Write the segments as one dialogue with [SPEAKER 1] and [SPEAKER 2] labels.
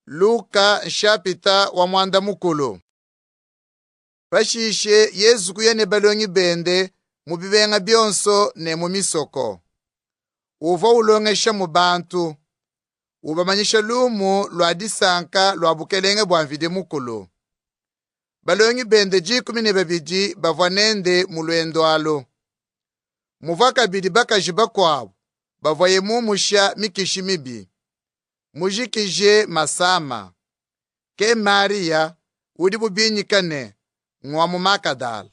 [SPEAKER 1] Luka nshapita wa muanda mukulu. Pashishe Yezu kuya ne balongi bende mu bimenga bionso ne mu misoko. Uvua ulongeshamu bantu, ubamanyisha lumu lua disanka lua Bukelenge bua Mvidi Mukulu. Balongi bende 12 bavua nende mu luendu alu. Muvua kabidi bakaji bakuabu bavuaye mumusha mikishi mibi, mujikije masama. Ke Mariya udibu binyika ne, ngua mu Magadala,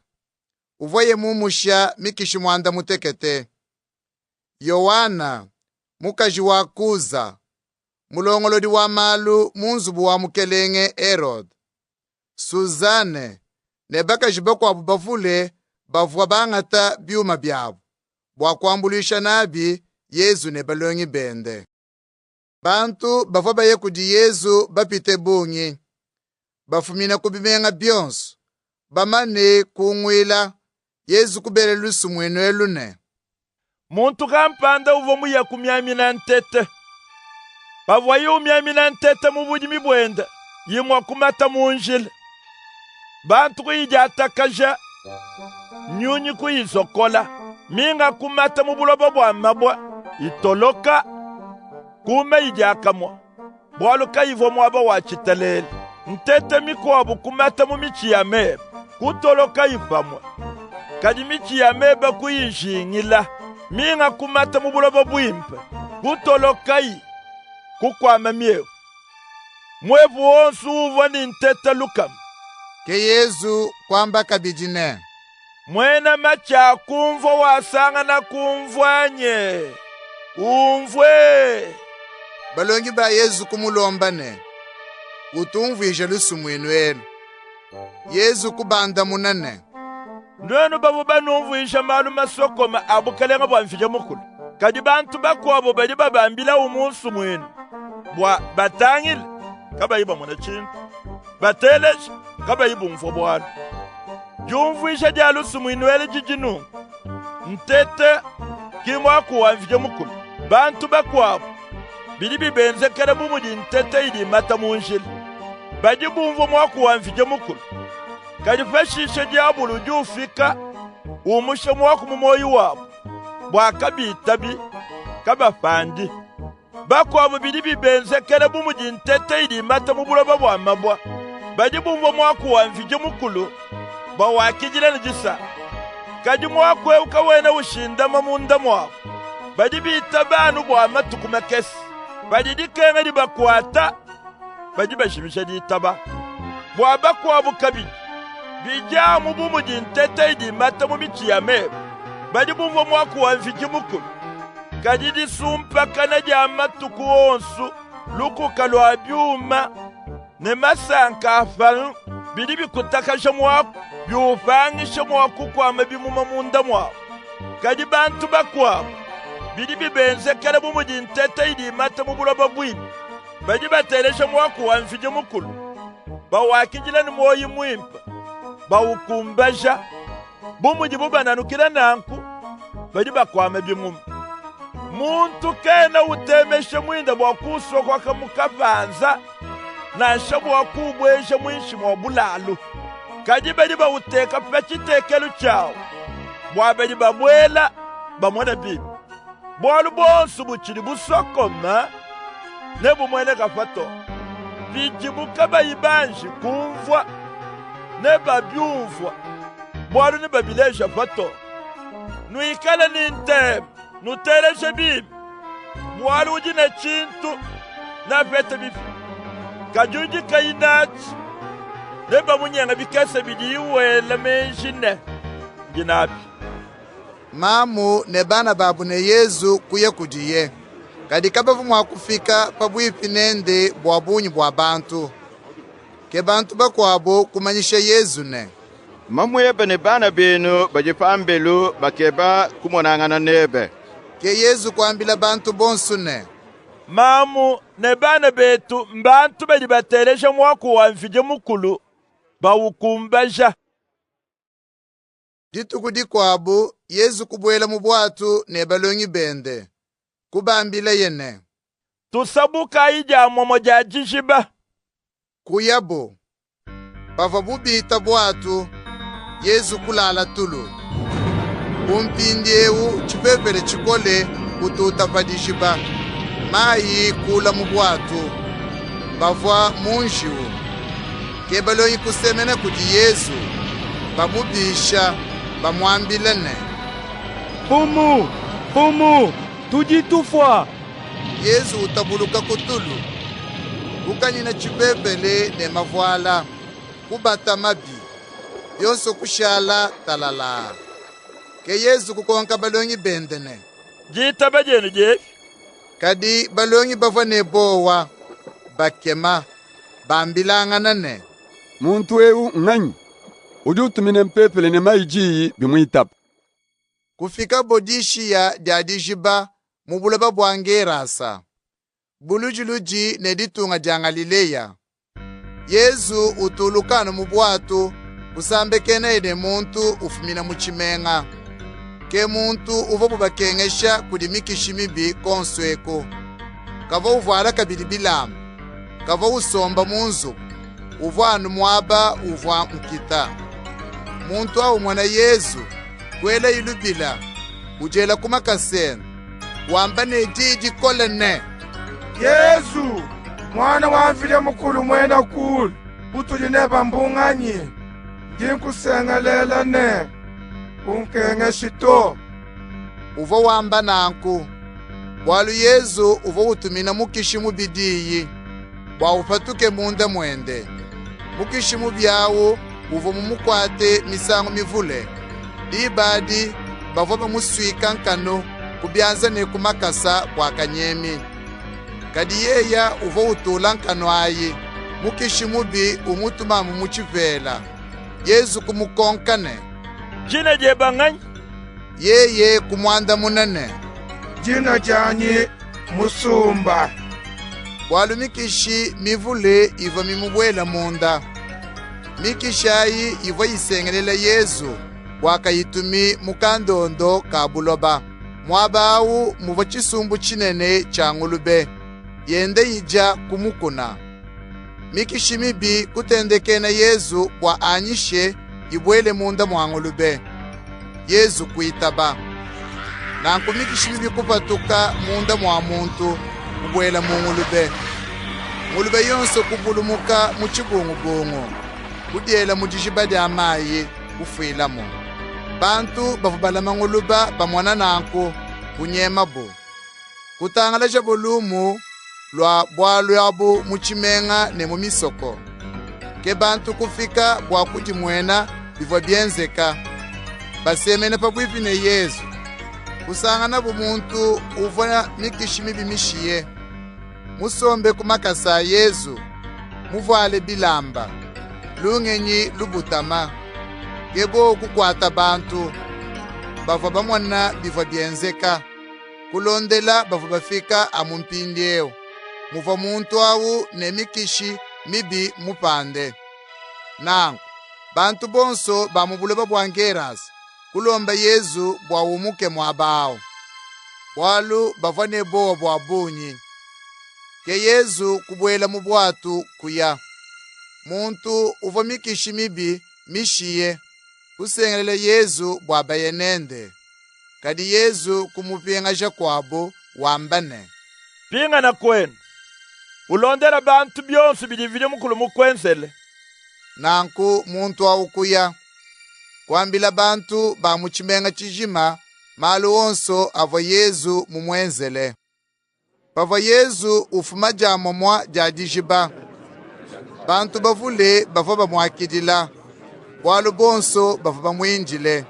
[SPEAKER 1] uvuaye mumusha mikishi muanda mutekete. Yowana, mukaji wa Kuza, mulongolodi wa malu mu nzubu wa mukelenge Herode, Suzane ne bakaji bakuabu bavule bavua bangata biuma biabu bua kuambuluisha nabi Yezu ne balongi bende. Bantu bavua baye kudi Yezu bapite bungi, bafumina ku bimenga bionso, bamane kunguila, Yezu kubela lusumuinu elu ne,
[SPEAKER 2] Muntu kampanda uvua muye kumiamina ntete. Pavuaye umiamina ntete mu budimi buende, imue kumata mu njila. Bantu kuyidiatakaja, nyunyi kuyizokola. Minga kumata mu buloba bua mabue, itoloka, kuuma diakamue, bualu kayivua muaba wa tshitalele. Ntete mikuabu kumata mu mitshi ya meba, kutolokayi pamue. Kadi mitshi ya meba kuyijingila. Minga kumata mu buloba buimpe, kutolokayi, kukuama miepu. Muepu wonsu uvua ne ntete 100.
[SPEAKER 1] Ke Yezu kuamba kabidi ne,
[SPEAKER 2] Muena matshi a kumvua wasangana kumvua nye? Umvue!
[SPEAKER 1] Balongi ba Yezu kumulomba ne, Utumvuije lusumuinu elu. Yezu kubandamuna ne,
[SPEAKER 2] Nuenu bavua banumvuija malu masokome a bukalenga bua Mvidi Mukulu. Kadi bantu bakuabu badi babambilawu mu nsumuinu, bua batangile, kabayi bamona tshintu, bateleje, kabayi bumvua bualu. Diumvuija dia lusumuinu elu didi nunku: ntete ki muaku wa Mvidi Mukulu. Bantu bakuabu bidi bibenzekela bu mudi ntete idi imata mu njila. Badi bumvua muaku wa Mvidi Mukulu, kadi pashishe diabulu udi ufika, umusha muaku mu muoyi wabu, bua kabitabi, kabapandi. Bakuabu bidi bibenzekela bu mudi ntete idi imata mu buloba bua mabue. Badi bumvua muaku wa Mvidi Mukulu, bawakidila ne disanka. Kadi muaku ewu kawena ushindama munda muabu. Badi bitaba anu bua matuku makese. Padi dikenga dibakuata, badi bajimija ditaba. Bua bakuabu kabidi, bidi amu bu mudi ntete idi imata mu mitshi ya meba. Badi bumvua muaku wa Mvidi Mukulu, kadi disumpakana dia matuku onsu, lukuka lua biuma ne masanka a panu bidi bikutakaja muaku, biupangisha mua kukuama bimuma munda muabu. Kadi bantu bakuabu bidi bibenzekela bu mudi ntete idi imata mu buloba buimpe. Badi bateleja muaku wa Mvidi Mukulu, bawakidila ne muoyi muimpe, baukumbaja. Bu mudibu bananukila nanku, badi bakuama bimuma. Muntu kena utemesha muinda bua kuusokoka mu kapanza, nansha bua kuubueja muinshi mua bulalu. Kadi badi bauteka pa tshitekelu tshiawu, bua badi babuela bamone bimpe. Bualu buonso butshidi busokome nebumueneke patoke. Bidibu kabayi banji kumvua nebabiumvua, bualu nebabileje patoke. Nuikale ne ntema, nuteleje bimpe, bualu udi ne tshintu neapete bipite, kadi udi kayi natshi nebamunyenge bikese bidiye wela meji ne, ndi nabi.
[SPEAKER 1] Mamu ne bana babu ne Yezu kuya kudiye, kadi kabavua mua kufika pabuipi nende bua bungi bua bantu. Ke bantu bakuabu kumanyisha Yezu ne,
[SPEAKER 3] Mamuebe ne bana benu badi pambelu bakeba kumonangana nebe.
[SPEAKER 1] Ke Yezu kuambila bantu bonsu ne,
[SPEAKER 2] Mamu ne bana betu mbantu badi bateleja muaku wa Mvidi Mukulu, baukumbaja.
[SPEAKER 1] Dituku dikuabu Yezu kubuela mu buatu ne balongi bende, kubambilaye ne,
[SPEAKER 2] Tusabukayi dia muamua dia dijiba.
[SPEAKER 1] Kuyabu. Pavuabu bita buatu, Yezu kulala tulu. Ku mpindiewu tshipepele tshikole kututa pa dijiba, mayi kuula mu buatu. Bavua mu njiwu. Ke balongi kusemena kudi Yezu, bamubisha, bamuambila ne,
[SPEAKER 4] Mfumu, Mfumu, tudi tufua!
[SPEAKER 1] Yezu utabuluka ku tulu, kukanyina tshipepele ne mavuala, kubatamabi, bionso kushala talalaa. Ke Yezu kukonka balongi bende ne,
[SPEAKER 2] Ditaba dienu diepi?
[SPEAKER 1] Kadi balongi bavua ne bowa, bakema, bambilangana ne,
[SPEAKER 5] Muntu eu nnganyi udi utumina mpepele ne mayi diyi bimuitaba?
[SPEAKER 1] Kufikabo dishiya dia dijiba mu buloba bua Ngerasa, buludiludi ne ditunga dia Ngalileya. Yezu utuluka anu mu buatu, kusambekenaye ne muntu ufumina mu tshimenga. Ke muntu uvuabu bakengesha kudi mikishi mibi konso eku. Kavua uvuala kabidi bilamba, kavua usomba mu nzubu, uvua anu muaba uvua nkita. Muntu awu umona Yezu, kuelaye lubila, udiela ku makasa ende, wamba ne diyi dikole ne,
[SPEAKER 6] Yezu, muana wa Mvidi Mukulu muena kulu, butudi nebe mbunganyi? Ndi nkusengelela ne, kunkengeshi to.
[SPEAKER 1] Uvua wamba nanku bualu Yezu uvua utumina mukishi mubi diyi bua upatuke munda muende. Mukishi mubi awu uvua mumukuate misangu mivule. Diba adi bavua bamusuika nkanu ku bianza ne ku makasa bua kanyemi. Kadi yeya uvua utula nkanu ayi, mukishi mubi umutumamu mu tshipela. Yezu kumukonka ne,
[SPEAKER 2] Dina diebe nnganyi?
[SPEAKER 1] Yeye kumuandamuna ne,
[SPEAKER 6] Dina dianyi Musumba.
[SPEAKER 1] Bualu mikishi mivule ivua mimubuele munda. Mikishi ayi ivua isengelela Yezu bua kayitumi mu kandondo ka buloba. Muaba awu muvua tshisumbu tshinene tshia ngulube, yenda idia ku mukuna. Mikishi mibi kutendekena Yezu bua anyishe ibuele munda mua ngulube. Yezu kuitaba. Nanku mikishi mibi kupatuka munda mua muntu, kubuela mu ngulube. Ngulube yonso kupulumuka mu tshibungubungu, kudiela mu dijiba dia mayi, kufuilamu. Bantu bavua balama ngulube bamona nanku, kunyemabu. Kutangalajabu lumu lua bualu abu mu tshimenga ne mu misoko. Ke bantu kufika bua kudimuena bivua bienzeka. Basemena pabuipi ne Yezu, kusanganabu muntu uvua mikishi mibi mishiye, musombe ku makasa a Yezu, muvuale bilamba, lungenyi lubutama. Ke bobu kukuata bantu bavua bamona bivua bienzeka, kulondela bavua bafika amu mpindiewu muvua muntu awu ne mikishi mibi mupande. Nanku bantu bonso ba mu buloba bua Ngerasa kulomba Yezu bua umuke muaba awu, bualu bavua ne bowa bua bungi. Ke Yezu kubuela mu buatu kuya. Muntu uvua mikishi mibi mishiye kusengelela Yezu bua baye nende. Kadi Yezu kumupingaja kuabu wamba ne,
[SPEAKER 2] Pingana kuenu, ulondele bantu bionso bidi Mvidi Mukulu mukuenzele.
[SPEAKER 1] Nanku muntu awu kuya, kuambila bantu ba mu tshimenga tshijima malu onso avua Yezu mumuenzele. Pavua Yezu ufuma dia muamua dia dijiba, bantu bavule bavua bamuakidila, bualu bonso bavua bamuindile.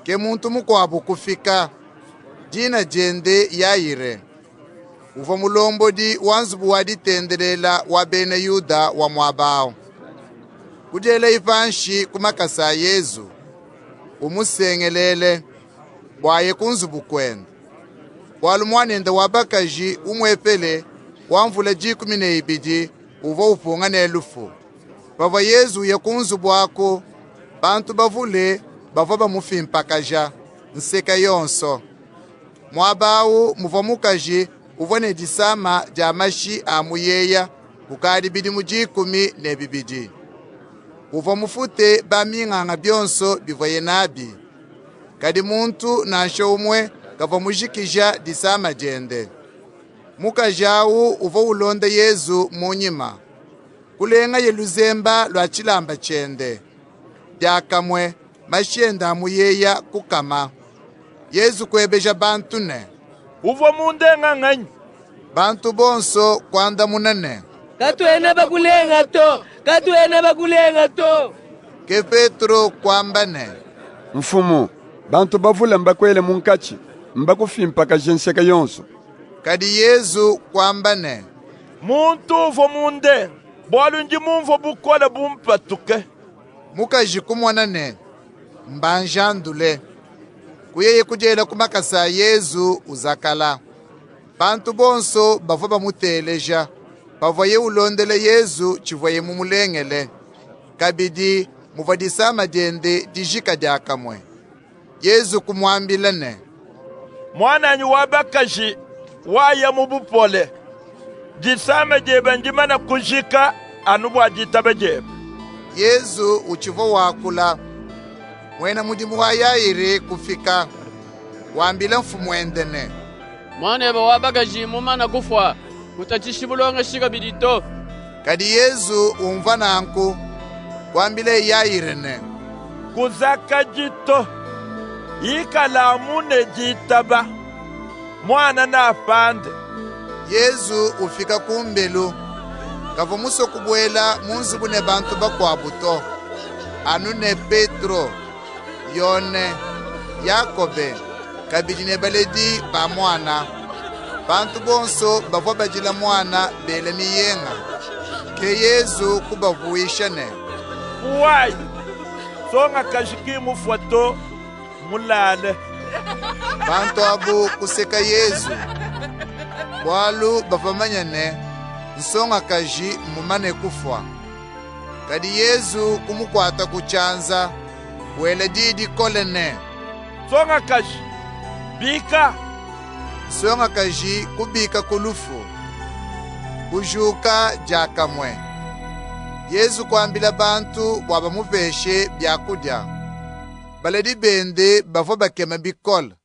[SPEAKER 1] Ke muntu mukuabu kufika, dina diende Yayire, uvua mulombodi wa nzubu wa ditendelela wa bena Yuda wa muaba awu. Kudielaye panshi ku makasa a Yezu, umusengelele bua aye ku nzubu kuende. Bualu muanende wa bakaji umuepele wa mvula 12 uvua upunga ne lufu. Pavua Yezu uya ku nzubu aku, bantu bavule bavua bamufimpakaja nseka yonso. Muaba awu muvua mukaji uvua ne disama dia mashi a muyeya. kukadi bidimu 12. Uvua mufute baminganga bionso bivuaye nabi. Kadi muntu nansha umue kavua mujikija disama diende. Mukaji awu uvua ulonda Yezu mu nyima. Kulengaye luzemba lua tshilamba tshiende. Diakamue mashi ende a muyeya kukama. Yezu kuebeja bantu ne,
[SPEAKER 2] Uvua mundenga nganyi?
[SPEAKER 1] Bantu bonso kuandamuna ne,
[SPEAKER 7] Katuena bakulenga to, katuena bakulenga to.
[SPEAKER 1] Ke Petro kuamba ne,
[SPEAKER 5] Mfumu, bantu bavule mbakuele munkatshi, mbakufimpakaje nseke yonso.
[SPEAKER 1] Kadi Yezu kuamba ne,
[SPEAKER 2] Muntu uvua mundenga, bualu ndi mumvue bukole bumpatuke.
[SPEAKER 1] Mukaji kumona ne, mbanjandule. Kuyeye kudiela ku makasa a Yezu uzakala. Bantu bonso bavua bamuteleja pavuaye ulondela Yezu tshivuaye mumulengele, kabidi muvua disama diende dijika diakamue. Yezu kumuambila ne,
[SPEAKER 2] Muananyi wa bakaji waya mu bupole, disama diebe ndimane kujika anu bua ditaba diebe.
[SPEAKER 1] Yezu utshivua wakula, muena mudimu wa Yaire kufika, wambila mfumuende ne,
[SPEAKER 8] Muanebe wa bakaji mumane kufua, kutatshishi mulongeshi kabidi to.
[SPEAKER 1] Kadi Yezu umvua nanku, kuambilaye Yaire ne,
[SPEAKER 2] Kuzakadi to, ikala amu ne ditaba, muana neapande.
[SPEAKER 1] Yezu ufika kumbelu, kavua musue kubuela mu nzubu ne bantu bakuabu to, anu ne Petro, Yone, Yakobe, kabidi ne baledi ba muana. Bantu bonso bavua badila muana bela miyenga. Ke Yezu kubavuisha ne,
[SPEAKER 2] Puwayi, nsongakaji ki mufue to, mulale.
[SPEAKER 1] Bantu abu kuseka Yezu, bualu bavua bamanye ne, nsongakaji mmumane kufua. Kadi Yezu kumukuata ku tshianza, wela diyi dikole ne,
[SPEAKER 2] Nsongakaji, bika!
[SPEAKER 1] Nsongakaji kubika ku lufu, kujuka diakamue. Yezu kuambila bantu bua bamupeshe biakudia. Baledi bende bavua bakema bikole.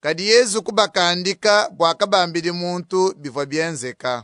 [SPEAKER 1] Kadi Yezu kubakandika bua kabambidi muntu bivua bienzeka.